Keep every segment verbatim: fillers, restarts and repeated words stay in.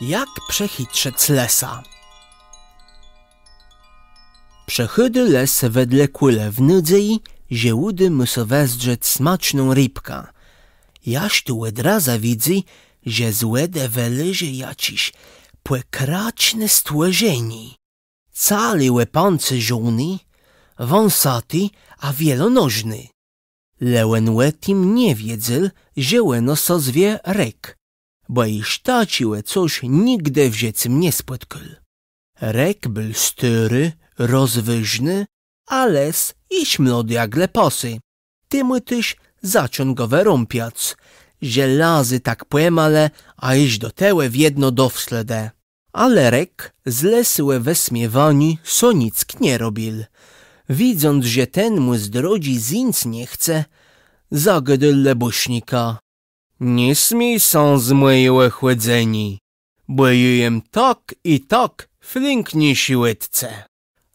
Jak przechitrzëc lësa. Przechôdô lës wedle kùlë w nôdzeji, że ùdô mù sã wezdrzec smaczną rëbkã. Jaż tu òd razu widzy, że z wòdë wëlôże jaczés pòkraczné stwòrzenié. Całi òpancérzony, wąsati a wielonożny. Le òn ò tim nie wiedzôł, że òno sã zwie rek, bò jesz taczégò cos nigdë w żëcym nie spòtkôł. Rek béł stôri, rozwôżny, a lës jesz młodi jak le pasy. Temù téż zaczął gò wërąpiac, że lazy tak pòmale, a jesz do tegò wiedno do slôdë. Ale rek z lësowégò wësmiéwaniô so nick nie robił. Widząc, że ten mù z drodżi zińc nie chce, zagôdôł le bùsznika: Nie smiéj sã z mòjégò chòdzeniô, bò jô jem tak i tak flink niższi òd ce.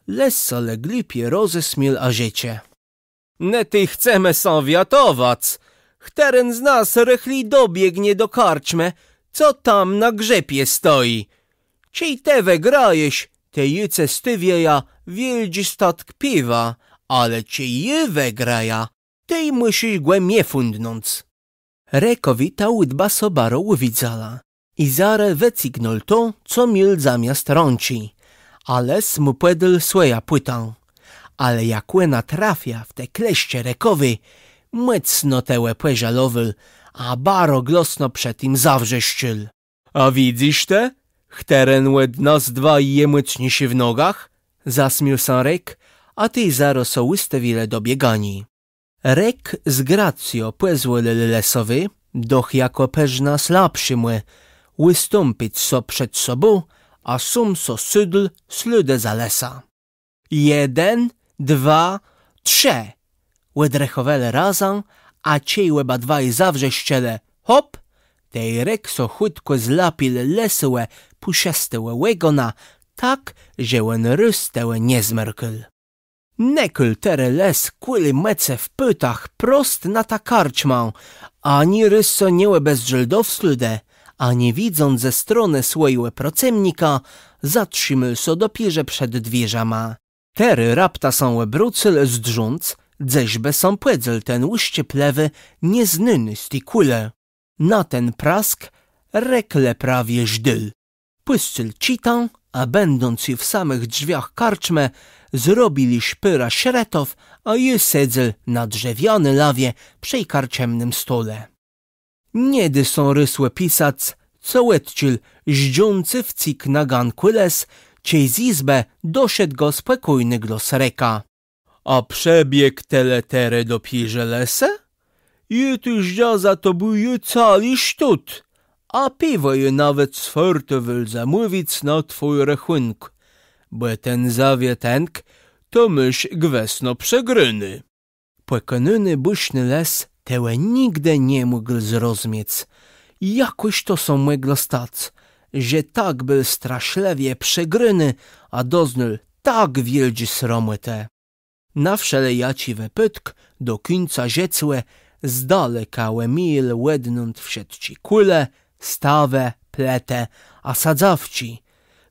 Lës sã le głupie rozesmiôł a rzecze: Ne tej chcemë sã wiatowac. Chtëren z nas rëchli dobiegnie do karczmë, co tam na grzëpie stoji? Czej të wëgrajesz, tej jô cë stôwiajã wiôldżi statk piwa, ale czej jô wëgrajã, tej mùszisz gò mie fùndnąc. Rekòwi ta ùdba sã baro ùwidzała. I zarô wëcygnął to, co miôł zamiast rãczi. A lës mù pòdôł swòjã pôtã. Ale jak òna trafia w te kleszcze rekòwé, mòcno tegò pòżałowôł, a baro głosno przë tim zawrzeszczôł. A widzysz të, chtëren òd nas dwaj je mòcniészi w nogach? Zasmiôł sã rek, a tej zarô sã ùstawilë do bieganiô. Rek z gracją pòzwòlił lësowi, doch jakò përznã słabszémù, ùstąpic sã przed sobą, a sóm sã sôdł slôdë za lësã. Jeden, dwa, trzë. Òdrechòwelë razã, a czej òba dwaj zawrzeszczelë: Hop! Tej rek sã chùtkò złapił lësowégò pùszëstégò ògòna, tak że òn rôz tegò nie zmerkôł. Nëkôł terô lës kùli mòcë w pôtach prost na tã karczmã, ani rôz sã nie òbezdrzôł do slôdë, ani widząc ze stronë swòjégò procëmnika, zatrzimôł sã dopiérze przed dwiérzama. Terô rapta sã òbrócył zdrząc, dzeż bë sã pòdzôł ten ùszczëplëwi nieznóny z ti kùlë. Na ten prask rek le prawie żdôł. Pùscył czitã, a bãdąc ju w samëch drzwiach karczmë, zrobił jesz pôrã szrëtów, a ju sedzôł na drzewiany ławie przë karczemnym stole. Nie dô sã rôz òpisac, co òdczuł żdżący wcyg na gankù lës, czej z jizbë doszedł gò spòkójny głos reka. A przëbiegł të le terô dopiérze, lëse? Jô tu żdżã za tobą ju całi sztót, a piwò jô nawet sfòrtowôł zamówic na twój rechùnk, bò ten zawiatënk to môsz gwësno przegróny. Pòkònóny bùszny lës tegò nigdë nie mógł zrozmiec. Jakòż to sã mògło stac, że tak béł straszlëwie przegróny, a doznôł tak wiôldżi sromòtë. Na wszelejaczé wëpôdk do kùńca żëcégò z daleka òmijôł òdnąd wszëtczé kùle, stawë, plëtë a sadzawczi.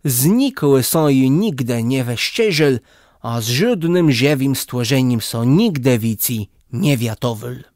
Z nikògò sã ju nigdë nie wëszczérzôł, a z żódnym żëwim stwòrzenim sã nigdë wicy nie wiatowôł.